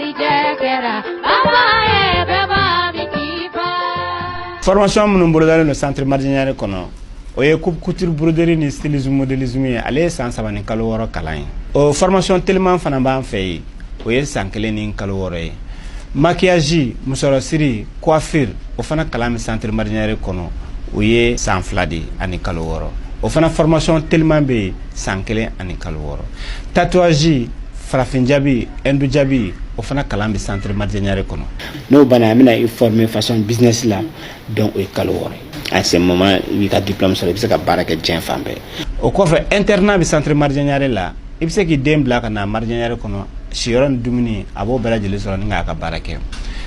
Garijɛ kɛra baba ye bɛɛ b'a min k'i fa. Formation minnu bolodalen don centre Mardian Niare kɔnɔ, o ye coupe couture, broderie ni stylisme, modélisme ye. Ale ye san 3 ni kalo 6 kalan ye. O formation teliman fana b'an fɛ yen, o ye san 1 ni kalo 6 ye. Maquillage, musɔrɔsiri, coiffure, o fana kalan bɛ centre Mardian Niare kɔnɔ, o ye san 2 de ani kalo 6. O fana formation teliman bɛ yen, san 1 ani kalo 6. Tatouage, farafin jabi, hindu jabi, o fana kalan bɛ centre Mardian Niare kɔnɔ. N'o banna, an bɛna i former façon business la. Donc o ye kalo 6 ye. À ce moment, i b'i ka diplôme sɔrɔ, i bɛ se ka baara kɛ diɲɛ fan bɛɛ. O kɔfɛ, internat bɛ centre Mardian Niare la. I bɛ se k'i den bila ka na Mardian Niare kɔnɔ, siyɔrɔ ni dumuni, a b'o bɛɛ lajɛlen sɔrɔ ni k'a ka baara kɛ.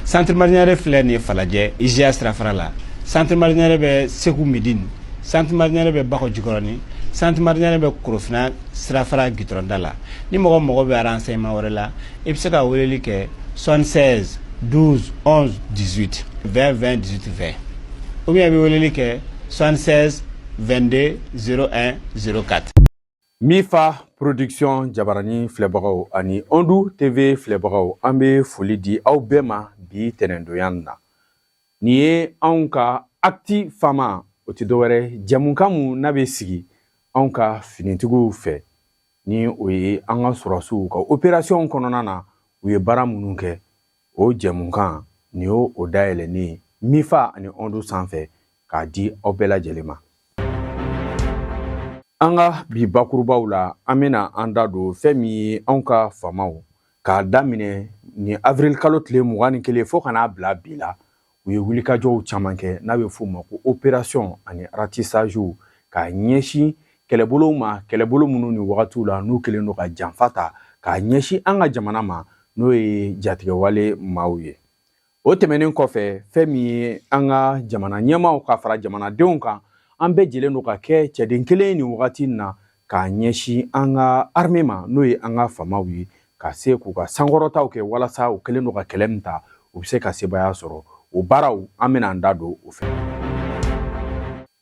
Centre Mardian Niare filɛ nin ye Falajɛ, IGA sirafara la. Centre Mardian Niare bɛ Segu Midine, centre Mardian Niare bɛ Bakɔ Jikɔrɔni, centre Mardian Niare bɛ Korofina sirafara gitɔrɔnda la. Ni mɔgɔ mago bɛ renseignement wɛrɛ la, i bɛ se ka weleli kɛ 76 12 11 18 20 20 18 20, ou bien i bɛ weleli kɛ 76 22 01 04. Mifa Production jabarani filɛbagaw ani Ondu TV filɛbagaw, an bɛ foli di aw bɛɛ ma bi tɛnɛndonya na. Nin ye anw ka Actu Fama, o tɛ dɔwɛrɛ, jɛmukan mun n'a bɛ sigi anw ka finitigiw fɛ, ni o ye an ka sɔrɔsiw ka opération kɔnɔna na, u ye baara minnu kɛ. O jɛmukan nin y'o o dayɛlɛnnen Mifa ani Ondu sanfɛ k'a di aw bɛɛ lajɛlen ma. An ka bi bakurubaw la, an bɛna an da don fɛn min ye anw ka faamaw k'a daminɛ ni avril kalo tile 21 fo ka n'a bila bi la, u ye wulikajɔw caman kɛ, n'a bɛ f'o ma ko opération ani ratissage, k'a ɲɛsin kɛlɛbolow ma, kɛlɛbolo minnu ni wagatiw la n'u kɛlen don ka janfa ta k'a ɲɛsin an ka jamana ma, n'o ye jatigɛwale maaw ye. O tɛmɛnen kɔfɛ, fɛn min ye an ka jamana ɲɛmaaw ka fara jamanadenw kan, an bɛɛ jɛlen don ka kɛ cɛden kelen nin wagati in na k'a ɲɛsin an ka armée ma, n'o ye an ka faamaw ye, ka se k'u ka sankɔrɔtaw kɛ walasa u kɛlen don ka kɛlɛ min ta, u bɛ se ka sebaaya sɔrɔ. O baaraw, an bɛna an da don o fɛ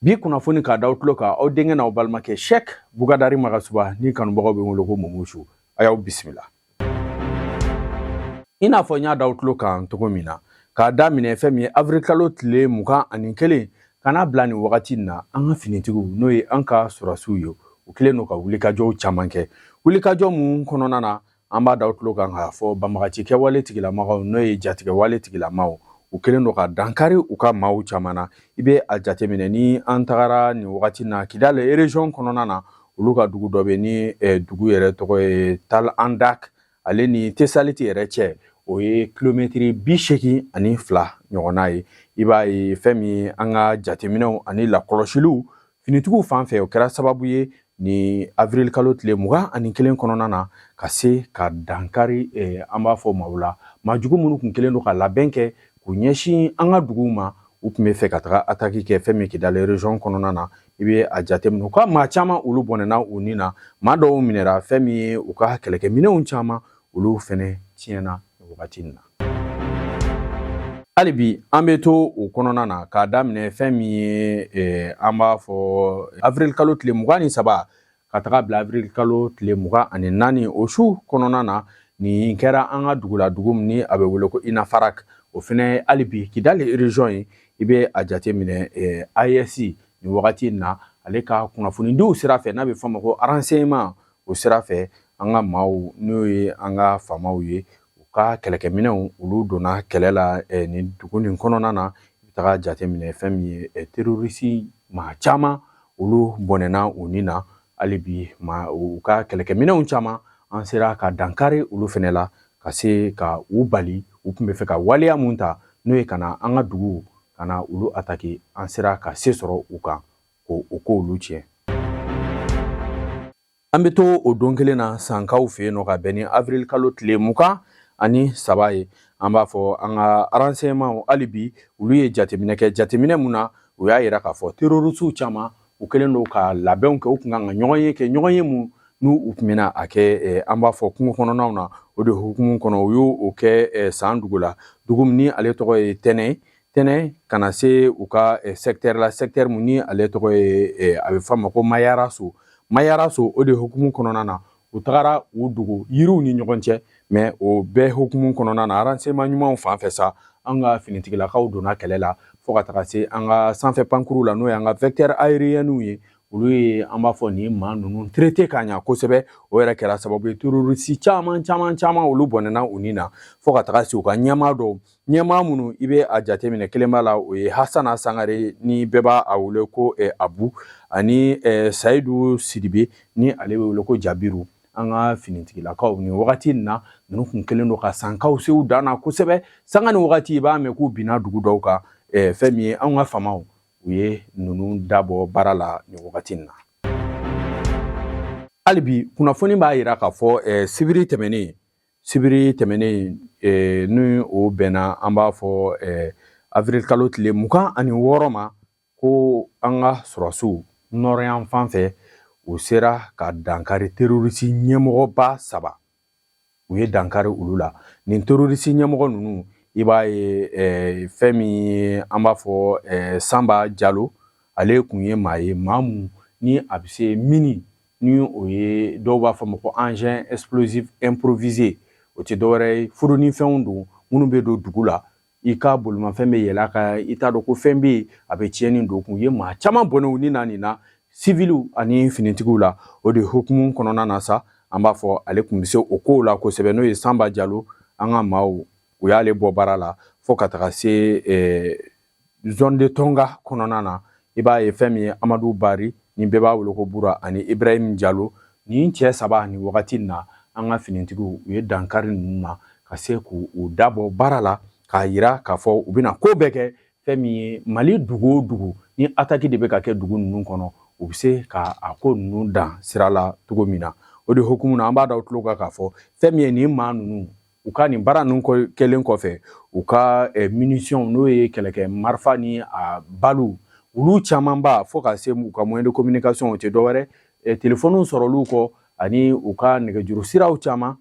bi kunnafoni k'a d'aw tulo kan. Aw denkɛ n'aw balimakɛ Sɛk Bugadari Magasuba, ni kanubagaw bɛ n wele ko Mumusu, a y'aw bisimila. I n'a fɔ n y'a d'aw tulo kan cogo min na, k'a daminɛ fɛn min ye avril kalo tile 21 ka n'a bila nin wagati in na, an ka finitigiw, n'o ye an ka sɔrɔsiw ye, u kɛlen don ka wulikajɔw caman kɛ. Wulikajɔ mun kɔnɔna na, an b'a d'aw tulo kan k'a fɔ banbagaci kɛwale tigilamɔgɔw, n'o ye jatigɛwale tigilamaw, u kɛlen don ka dankari u ka maaw caman na. I bɛ a jateminɛ ni an tagara nin wagati na Kidali région kɔnɔna na, olu ka dugu dɔ bɛ ni dugu yɛrɛ tɔgɔ ye Tal Andak, ale ni Tesaliti yɛrɛ cɛ, o ye kilomɛtiri 82 ɲɔgɔnna ye. I b'a ye fɛn min an ka jateminɛw ani lakɔlɔsiliw finitigiw fan fɛ, o kɛra sababu ye ni avril kalo tile 21 kɔnɔna na ka se ka dankari, an b'a fɔ maaw la, maa jugu minnu tun kɛlen don ka labɛn kɛ k'u ɲɛsin an ka duguw ma, u tun bɛ fɛ ka taga attaque kɛ fɛn min Kidali région kɔnɔna na. I bɛ a jateminɛ, u ka maa caman, olu bɔnɛna u ni na, maa dɔw minɛra, fɛn min ye u ka kɛlɛkɛminɛnw caman, olu fɛnɛ tiɲɛna wagati in na. Hali bi an bɛ to o kɔnɔna na, k'a daminɛ fɛn min ye, an b'a fɔ avril kalo tile 23 ka taga bila avril kalo tile 24, o su kɔnɔna na, nin kɛra an ka dugu la, dugu min ni a bɛ wele ko Inafarak, o fɛnɛ hali bi Kidali région ye. I bɛ a jateminɛ, AES nin wagati in na, ale ka kunnafonidiw sira fɛ, n'a bɛ fɔ a ma ko renseignement, o sira fɛ, an ka maaw, n'o ye an ka faamaw ye, u ka kɛlɛkɛminɛnw, olu donna kɛlɛ la nin dugu nin kɔnɔna na. I bɛ taga jateminɛ, fɛn min ye terroriste maa caman, olu bɔnɛna u ni na. Hali bi ma u ka kɛlɛkɛminɛnw caman, an sera ka dankari olu fɛnɛ la ka se ka u bali. U tun bɛ fɛ ka waleya mun ta, n'o ye ka na an ka dugu ka na olu attaquer, an sera ka se sɔrɔ u kan k'o o ko olu tiɲɛ. An bɛ to o don kelen na Sankaw fɛ yen nɔ, ka bɛn ni avril kalo tile 23 ye. An b'a fɔ an ka renseignement, hali bi olu ye jateminɛ kɛ. Jateminɛ mun na, u y'a yira k'a fɔ terroriste caman, u kɛlen don ka labɛnw kɛ. U kun kan ka ɲɔgɔn ye kɛ, ɲɔgɔn ye mun n'u u tun bɛna a kɛ, an b'a fɔ kungo kɔnɔnaw na. O de hukumu kɔnɔ, u y'o o kɛ San dugu la, dugu min ni ale tɔgɔ ye Tɛnɛ Tɛnɛ, ka na se u ka secteur la, secteur mun ni ale tɔgɔ ye, a bɛ fɔ a ma ko Mayaraso, Mayaraso. O de hukumu kɔnɔna na, u tagara u dogo yiriw ni ɲɔgɔn cɛ. Mais o bɛɛ hukumu kɔnɔna na, renseignement ɲumanw fan fɛ sa, an ka finitigilakaw donna kɛlɛ la fo ka taga se an ka sanfɛ pankuru la, n'o ye an ka vecteur aérienw ye. Olu ye, an b'a fɔ, nin maa ninnu traité ka ɲa kosɛbɛ. O yɛrɛ kɛra sababu ye, terroriste caman caman caman, olu bɔnɛna u ni na, fo ka taga se u ka ɲɛmaa dɔw, ɲɛmaa minnu i bɛ a jateminɛ, kelen b'a la, o ye Hasana Sangare, ni bɛɛ b'a a wele ko Abu, ani Sayidu Sidibe, ni ale bɛ wele ko Jabiru. An ka finitigilakaw, nin wagati in na, ninnu kun kɛlen don ka sankaw se u dan na kosɛbɛ. Sanga ni wagati, i b'a mɛn k'u binna dugu dɔw kan. Fɛn min ye anw ka faamaw, u ye ninnu dabɔ baara la nin wagati in na. Hali bi, kunnafoni b'a yira k'a fɔ sibiri tɛmɛnen, ni o bɛnna, an b'a fɔ, avril kalo tile 26 ma, ko an ka sɔrɔsiw nɔrɔyan fan fɛ, u sera ka dankari terroriste ɲɛmɔgɔba saba. U ye dankari olu la. Nin terroriste ɲɛmɔgɔ ninnu, i b'a ye, fɛn min ye, an b'a fɔ, Sanba Jalo, ale kun ye maa ye, maa mun ni a bɛ se mine, ni o ye dɔw b'a fɔ ma ko engin explosif improvisé. O tɛ dɔwɛrɛ ye, furunifɛnw don minnu bɛ don dugu la, i ka bolimafɛn bɛ yɛlɛ a kan, i t'a dɔn ko fɛn bɛ yen, a bɛ tiɲɛni don kun. U ye maa caman bɔnɛ u ni na nin na, siviliw ani finitigiw la. O de hukumu kɔnɔna na sa, an b'a fɔ, ale tun bɛ se o kow la kosɛbɛ, n'o ye Sanba Jalo. An ka maaw, u y'ale bɔ baara la fo ka taga se zone de Tonga kɔnɔna na. I b'a ye, fɛn min ye Amadu Bari, ni bɛɛ b'a wele ko Bura, ani Ibrahim Jalo, nin cɛ saba, nin wagati in na, an ka finitigiw, u ye dankari ninnu na ka se k'u dabɔ baara la, k'a yira k'a fɔ u bɛna ko bɛɛ kɛ. Fɛn min ye Mali dugu o dugu, ni attaque de bɛ ka kɛ dugu ninnu kɔnɔ, u bɛ se ka a ko ninnu dan sira la cogo min na. O de hukumu na, an b'a da u tulo kan k'a fɔ fɛn min ye nin maa ninnu, u ka nin baara ninnu kɛlen kɔfɛ, u ka munitions, n'o ye kɛlɛkɛ marifa ni a baliw, olu camanba, fo ka se u ka moyen de communication, o tɛ dɔwɛrɛ, telefɔniw sɔrɔliw kɔ, ani u ka nɛgɛjuru siraw caman,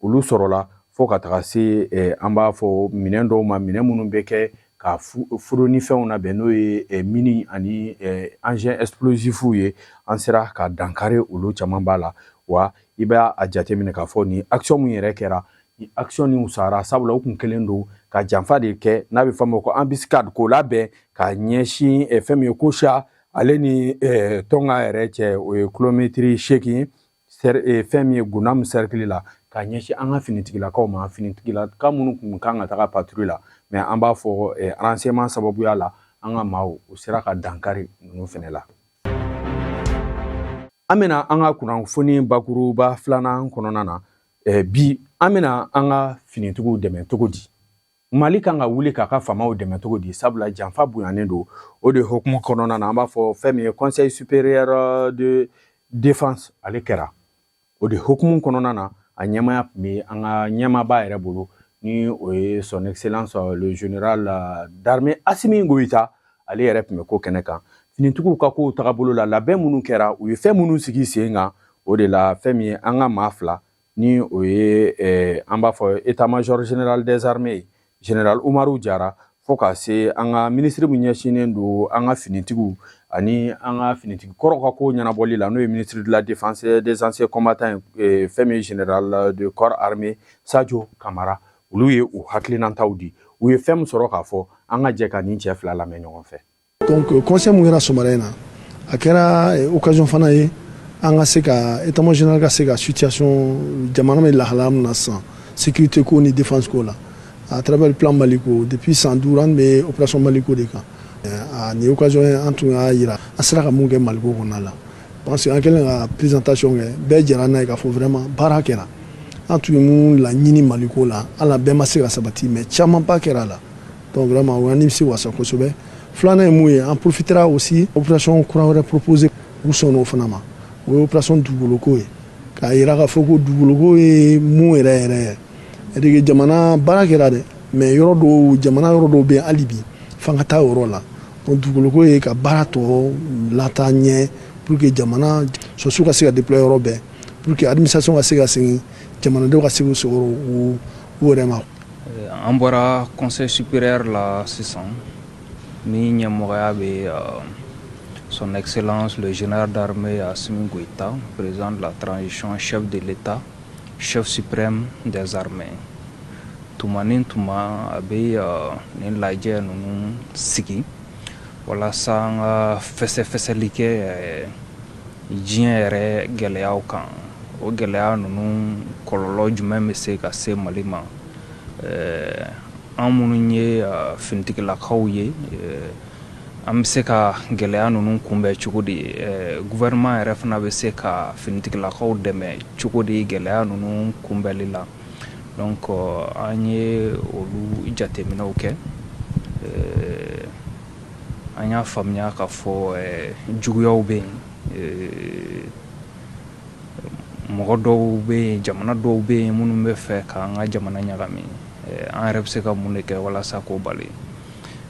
olu sɔrɔla, fo ka taga se, an b'a fɔ, minɛn dɔw ma, minɛn minnu bɛ kɛ ka furu ni fɛnw labɛn, n'o ye mine ani engin explosif ye. An sera ka dankari olu caman b'a la. Wa i b'a a jateminɛ k'a fɔ nin action min yɛrɛ kɛra, ni action nin sara, sabula u kun kɛlen don ka janfa de kɛ, n'a bɛ fɔ a ma ko embuscade, k'o labɛn ka ɲɛsin fɛn min ye Kosa ale ni Tɔnga yɛrɛ cɛ, o ye kilomɛtiri 8, fɛn min ye Gunam cercle la, ka ɲɛsin an ka finitigilakaw ma, finitigilaka minnu kun kan ka taga patrouille la. Mais an b'a fɔ, renseignement sababuya la, an ka maaw, u sera ka dankari ninnu fɛnɛ la. An bɛna an ka kunnafoni bakuruba filanan kɔnɔna na. Bi, an bɛna an ka finitigiw dɛmɛ cogo di? Mali kan ka wuli k'a ka faamaw dɛmɛ cogo di? Sabula janfa bonyanen don. O de hukumu kɔnɔna na, an b'a fɔ, fɛn min ye Conseil supérieur de défense, ale kɛra. O de hukumu kɔnɔna na, a ɲɛmaya tun bɛ an ka ɲɛmaaba yɛrɛ bolo, ni o ye Son Excellence le général d'armée Assimi Goïta. Ale yɛrɛ tun bɛ ko kɛnɛ kan, finitigiw ka kow tagabolo la, labɛn minnu kɛra, u ye fɛn minnu sigi sen kan. O de la, fɛn min ye an ka maa fila, ni o ye, an b'a fɔ, état major général des armées général Umaru Jara, fo ka se an ka minisiri min ɲɛsinnen don an ka finitigiw ani an ka finitigi kɔrɔw ka ko ɲɛnabɔli la, n'o ye ministre de la Défense des Anciens Combattants ye, fɛn min ye général de corps armé Sadio Kamara, olu ye u hakilinataw di. U ye fɛn min sɔrɔ k'a fɔ, an ka jɛ ka nin cɛ fila lamɛn ɲɔgɔn fɛ. Donc conseil mun kɛra sɔgɔmada in na, a kɛra occasion fana ye an ka se ka état-major général ka se ka situation jamana bɛ lahalaya min na sisan, sécurité ko ni défense ko la, à travers le plan Maliko. Depuis san 5, an bɛ opération Maliko de kan. A nin occasion ye, an tun y'a yira an sera ka mun kɛ Maliko kɔnɔna la, parce que an kɛlen ka présentation kɛ, bɛɛ jɛra n'a ye k'a fɔ vraiment baara kɛra. An tun ye mun laɲini Maliko la, hali a bɛɛ ma se ka sabati, mais camanba kɛra a la. Donc vraiment, o y'an nimisi wasa kosɛbɛ. Filanan ye mun ye? An profitera aussi, opération kura wɛrɛ proposé, u sɔnn'o fana ma. O ye opération dugukoloko ye, k'a yira k'a fɔ ko dugukoloko ye mun yɛrɛ yɛrɛ ye. C'est-à-dire que jamana baara kɛra dɛ, mais yɔrɔ dɔw, jamana yɔrɔ dɔw bɛ yen, hali bi f'an ka taa o yɔrɔ la. Donc dugukoloko ye ka baara tɔ lataa ɲɛ pour que jamana sɔrɔsiw ka se ka déployer yɔrɔ bɛɛ, pour que administration ka se ka segin, jamanadenw ka se k'u sɔrɔ u yɛrɛ ma. An bɔra Conseil supérieur la sisan, min ɲɛmɔgɔya bɛ Son Excellence le général d'armée Assimi Goïta, président de la transition, chef de l'État. chef suprême des armées. Tuma ni tuma a bɛ nin lajɛ ninnu sigi walasa an ka fɛsɛfɛsɛli kɛ diɲɛ yɛrɛ gɛlɛyaw kan. O gɛlɛya ninnu kɔlɔlɔ jumɛn bɛ se ka se Mali ma? An minnu ye finitigilakaw ye, an bɛ se ka gɛlɛya ninnu kunbɛn cogo di? Gouvernement yɛrɛ fana bɛ se ka finitigilakaw dɛmɛ cogo di gɛlɛya ninnu kunbɛnli la? Donc an ye olu jateminɛw kɛ. An y'a faamuya k'a fɔ juguyaw bɛ yen, mɔgɔ dɔw bɛ yen, jamana dɔw bɛ yen minnu bɛ fɛ k'an ka jamana ɲagami. An yɛrɛ bɛ se ka mun de kɛ walasa k'o bali?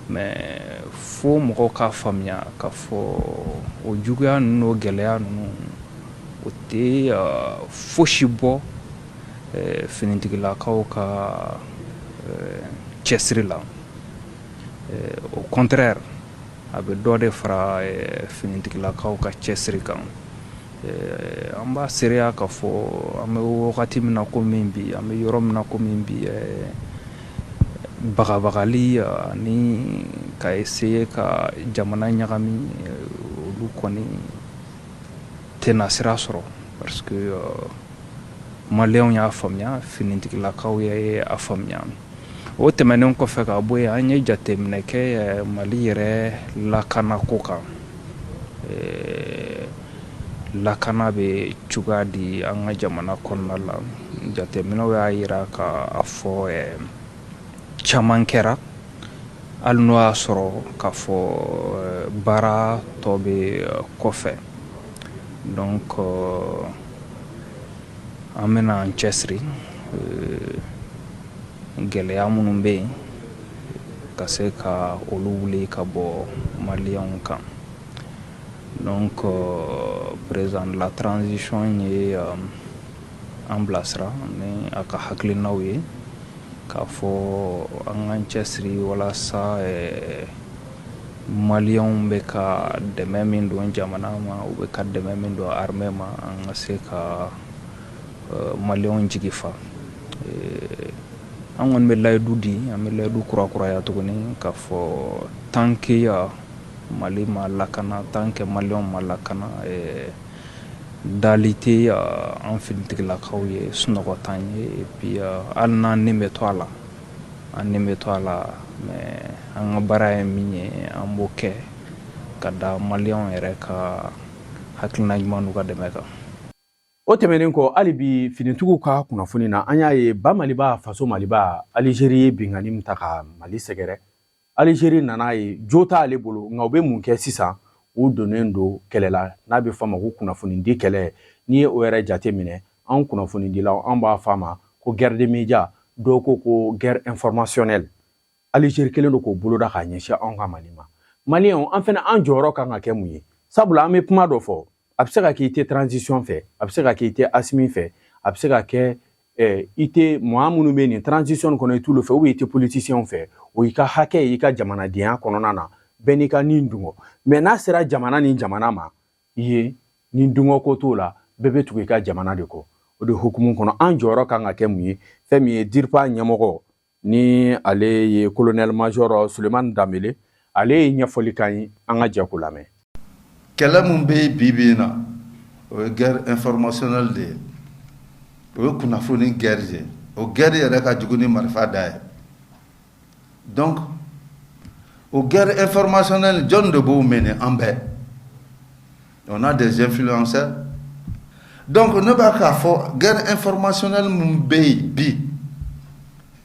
Mais fo mɔgɔw k'a faamuya k'a fɔ o juguya ninnu n'o gɛlɛya ninnu, o tɛ fosi bɔ finitigilakaw ka cɛsiri la. Au contraire, a bɛ dɔ de fara finitigilakaw ka cɛsiri kan. An b'a seereya k'a fɔ an bɛ wagati min na komi bi, an bɛ yɔrɔ min na komi bi, bagabagali ani ka essayer ka jamana ɲagami, olu kɔni tɛna sira sɔrɔ, parce que maliyɛnw y'a faamuya, finitigilakaw ye a faamuya. O tɛmɛnen kɔfɛ ka bɔ yen, an ye jateminɛ kɛ Mali yɛrɛ lakanako kan. Lakana bɛ cogoya di an ka jamana kɔnɔna la? Jateminɛw y'a yira k'a fɔ caman kɛra, hali n'o y'a sɔrɔ k'a fɔ baara tɔ bɛ kɔfɛ. Donc an bɛna an cɛsiri, gɛlɛya minnu bɛ yen, ka se ka olu wuli ka bɔ maliyɛnw kan. Donc président de la transition ye an bilasira ni a ka hakilinaw ye k'a fɔ an k'an cɛsiri walasa maliyɛnw bɛ ka dɛmɛ min don jamana ma, u bɛ ka dɛmɛ min don armée ma, an ka se ka maliyɛnw jigi fa. An kɔni bɛ layidu di, an bɛ layidu kurakuraya tuguni k'a fɔ tant que Mali ma lakana, tant que maliyɛnw ma lakana, dali tɛ an finitigilakaw ye, sunɔgɔ t'an ye. Et puis hali n'an ni bɛ to a la, an ni bɛ to a la, mais an ka baara ye min ye, an b'o kɛ ka da maliyɛnw yɛrɛ ka hakilina ɲuman n'u ka dɛmɛ kan. O tɛmɛnen kɔ, hali bi finitigiw ka kunnafoni na, an y'a ye ba Maliba, faso Maliba, Alizeri ye binkanni min ta ka Mali sɛgɛrɛ. Alizeri nana ye jo t'ale bolo, nka u bɛ mun kɛ sisan? U donnen don kɛlɛ la n'a bɛ fɔ a ma ko kunnafonidi kɛlɛ. N'i ye o yɛrɛ jate minɛ, anw kunnafonidilaw, an b'a fɔ a ma ko guerre de média, dɔw ko ko guerre informationnelle. Alizeri kelen don k'o boloda k'a ɲɛsin anw ka Mali ma. Maliyɛnw, an fɛnɛ, an jɔyɔrɔ kan ka kɛ mun ye? Sabula an bɛ kuma dɔ fɔ, a bɛ se ka kɛ i tɛ transition fɛ, a bɛ se ka kɛ i tɛ Asimi fɛ, a bɛ se ka kɛ i tɛ maa minnu bɛ nin transition kɔnɔ, i t'olu fɛ, ou i tɛ politicien fɛ. O y'i ka hakɛ ye i ka jamanadenya kɔnɔna na, bɛɛ n'i ka nin dungɔ. Mais n'a sera jamana ni jamana ma ye, ni dungɔ ko t'o la, bɛɛ bɛ tugu i ka jamana de kɔ. O de hukumu kɔnɔ, an jɔyɔrɔ kan ka kɛ mun ye? Fɛn min ye DIRPA ɲɛmɔgɔ, ni ale ye colonel major Sulemani Danbele, ale ye ɲɛfɔli kan ye, an ka jɛ k'o lamɛn. Kɛlɛ mun bɛ yen bi bi in na, o ye guerre informationnelle de ye, o ye kunnafoni guerre de ye. O guerre yɛrɛ ka jugu ni marifa da ye. Donc o guerre informationnelle, jɔn de b'o mener? An bɛɛ, on a des influenceurs. Donc ne b'a k'a fɔ, guerre informationnelle mun bɛ yen bi,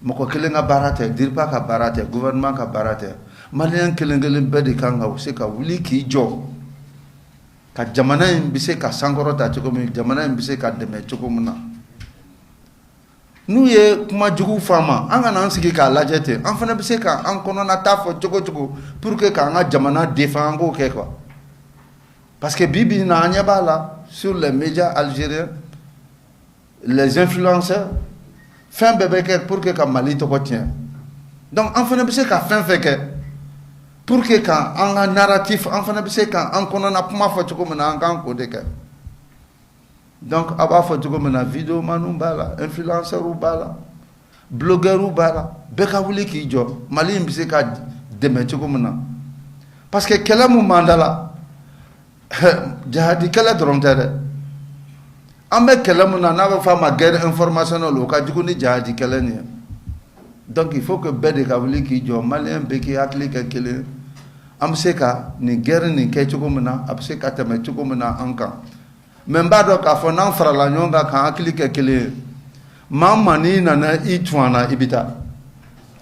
mɔgɔ kelen ka baara tɛ, DIRPA ka baara tɛ, gouvernement ka baara tɛ. Maliyɛn kelen kelen bɛɛ de kan ka se ka wuli k'i jɔ ka jamana in bɛ se ka sankɔrɔta cogo min, jamana in bɛ se ka dɛmɛ cogo min na. N'u ye kuma jugu fɔ an ma, an kana an sigi k'a lajɛ ten. An fana bɛ se k'an kɔnɔna ta fɔ cogo cogo pour que k'an ka jamana défend, an k'o kɛ quoi. Parce que bi bi in na, an ɲɛ b'a la sur les médias algériens, les influenceurs, fɛn bɛɛ bɛ kɛ pour que ka Mali tɔgɔ tiɲɛ. Donc an fana bɛ se ka fɛn fɛn kɛ pour que ka an ka narratif, an fana bɛ se k'an kɔnɔna kuma fɔ cogo min na, an k'an k'o de kɛ. Donc a b'a fɔ cogo min na, videomaniw b'a la, influenceurs b'a la, blogueurs b'a la, bɛɛ ka wuli k'i jɔ Mali in bɛ se ka dɛmɛ cogo min na, parce que kɛlɛ mun b'an da la, jahadi kɛlɛ dɔrɔn tɛ dɛ. An bɛ kɛlɛ mun na n'a bɛ fɔ a ma guerre informationnelle, o ka jugu ni jahadi kɛlɛ nin ye. Donc il faut que bɛɛ de ka wuli k'i jɔ, malien bɛɛ k'i hakili kɛ kelen, an bɛ se ka nin guerre nin kɛ cogo min na, a bɛ se ka tɛmɛ cogo min na an kan. Mais n b'a dɔn k'a fɔ n'an farala ɲɔgɔn kan k'an hakili kɛ kelen ye, maa o maa n'i nana i tun an na, i bɛ taa.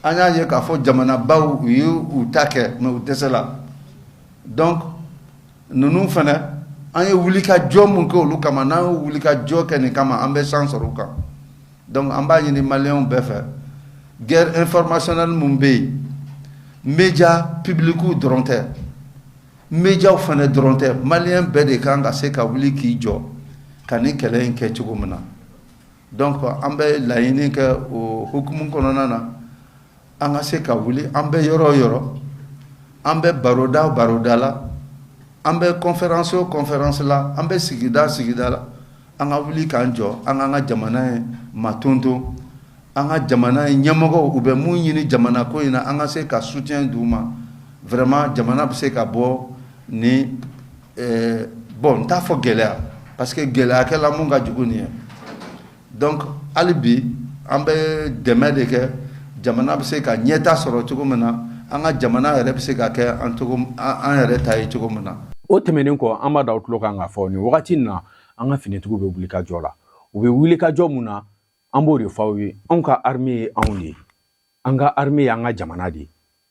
An y'a ye k'a fɔ jamanabaw u ye u ta kɛ, mais u dɛsɛla. Donc ninnu fana, an ye wulikajɔ mun kɛ olu kama, n'an ye wulikajɔ kɛ nin kama, an bɛ chance sɔrɔ u kan. Donc an b'a ɲini maliyɛnw bɛɛ fɛ, guerre informationnelle mun bɛ yen, média public dɔrɔn tɛ, médiaw fana dɔrɔn tɛ, maliyɛn bɛɛ de kan ka se ka wuli k'i jɔ ka nin kɛlɛ in kɛ cogo min na. Donc an bɛ laɲini kɛ o hukumu kɔnɔna na, an ka se ka wuli, an bɛ yɔrɔ o yɔrɔ, an bɛ baroda o baroda la, an bɛ conférence o conférence la, an bɛ sigida sigida la, an ka wuli k'an jɔ, an k'an ka jamana ye matonton, an ka jamana ye ɲɛmɔgɔw u bɛ mun ɲini jamana ko in na, an ka se ka soutien d'u ma. Vraiment, jamana bɛ se ka bɔ ni bon, n t'a fɔ gɛlɛya, parce que gɛlɛya kɛla mun ka jugu nin ye. Donc hali bi an bɛ dɛmɛ de kɛ, jamana bɛ se ka ɲɛta sɔrɔ cogo min na, an ka jamana yɛrɛ bɛ se ka kɛ an cogo an yɛrɛ ta ye cogo min na. O tɛmɛnen kɔ, an b'a da aw tulo kan k'a fɔ nin wagati in na, an ka finitigiw bɛ wuli ka jɔ la. U bɛ wuli ka jɔ mun na? An b'o de fɔ aw ye. Anw ka armée ye anw de ye, an ka armée ye an ka jamana de ye,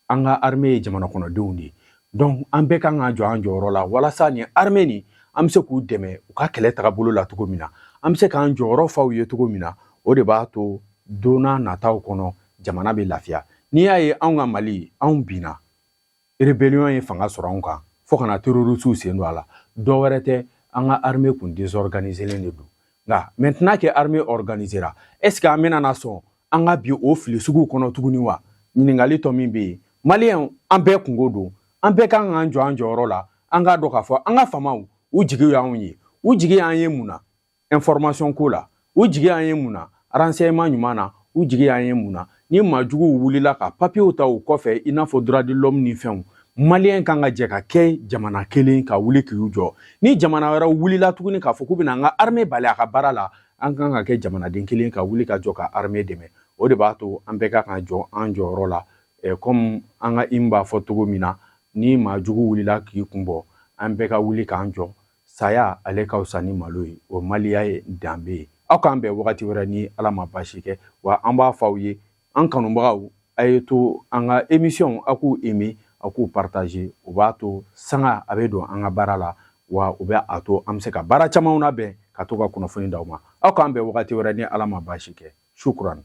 an ka armée ye jamana kɔnɔdenw de ye. Donc an bɛɛ kan k'an jɔ an jɔyɔrɔ la walasa nin armée nin, an bɛ se k'u dɛmɛ u ka kɛlɛ tagabolo la cogo min na, an bɛ se k'an jɔyɔrɔ f'aw ye cogo min na. O de b'a to don n'a nataw kɔnɔ, jamana bɛ lafiya. N'i y'a ye anw ka Mali, anw binna, rébellion ye fanga sɔrɔ anw kan fo kana terroristes sen don a la, dɔ wɛrɛ tɛ, an ka armée kun désorganiselen de don. Nka maintenant que armée organisera, est ce que an bɛna na sɔn an ka bi o fili suguw kɔnɔ tuguni wa? Ɲininkali tɔ min bɛ yen, maliyɛnw, an bɛɛ kungo don, an bɛɛ kan k'an jɔ an jɔyɔrɔ la. An k'a dɔn k'a fɔ an ka faamaw, u jigi y'anw ye. U jigi y'an ye mun na? Information ko la. U jigi y'an ye mun na? Renseignement ɲuman na. U jigi y'an ye mun na? Ni maajuguw wulila ka papiyew ta u kɔfɛ, i n'a fɔ droit de l'homme ni fɛnw, maliyɛn kan ka jɛ ka kɛ jamana kelen ka wuli k'u jɔ. Ni jamana wɛrɛw wulila tuguni k'a fɔ k'u bɛna an ka armée bali a ka baara la, an kan ka kɛ jamanaden kelen ka wuli ka jɔ ka armée dɛmɛ. O de b'a to an bɛɛ ka kan jɔ an jɔyɔrɔ la. Comme an ka hymne b'a fɔ cogo min na, ni maajugu wulila k'i kun bɔ, an bɛɛ ka wuli k'an jɔ. Saya ale ka fisa ni malo ye, o maliya ye danbe ye. Aw k'an bɛn wagati wɛrɛ ni Ala ma baasi kɛ. Wa an b'a fɔ aw ye, an kanubagaw, a ye to an ka émission, aw k'u aimer, aw k'u partager. O b'a to sanga a bɛ don an ka baara la, wa o bɛ a to an bɛ se ka baara camanw labɛn ka to ka kunnafoni d'aw ma. Aw k'an bɛn wagati wɛrɛ ni Ala ma baasi kɛ. Shukran.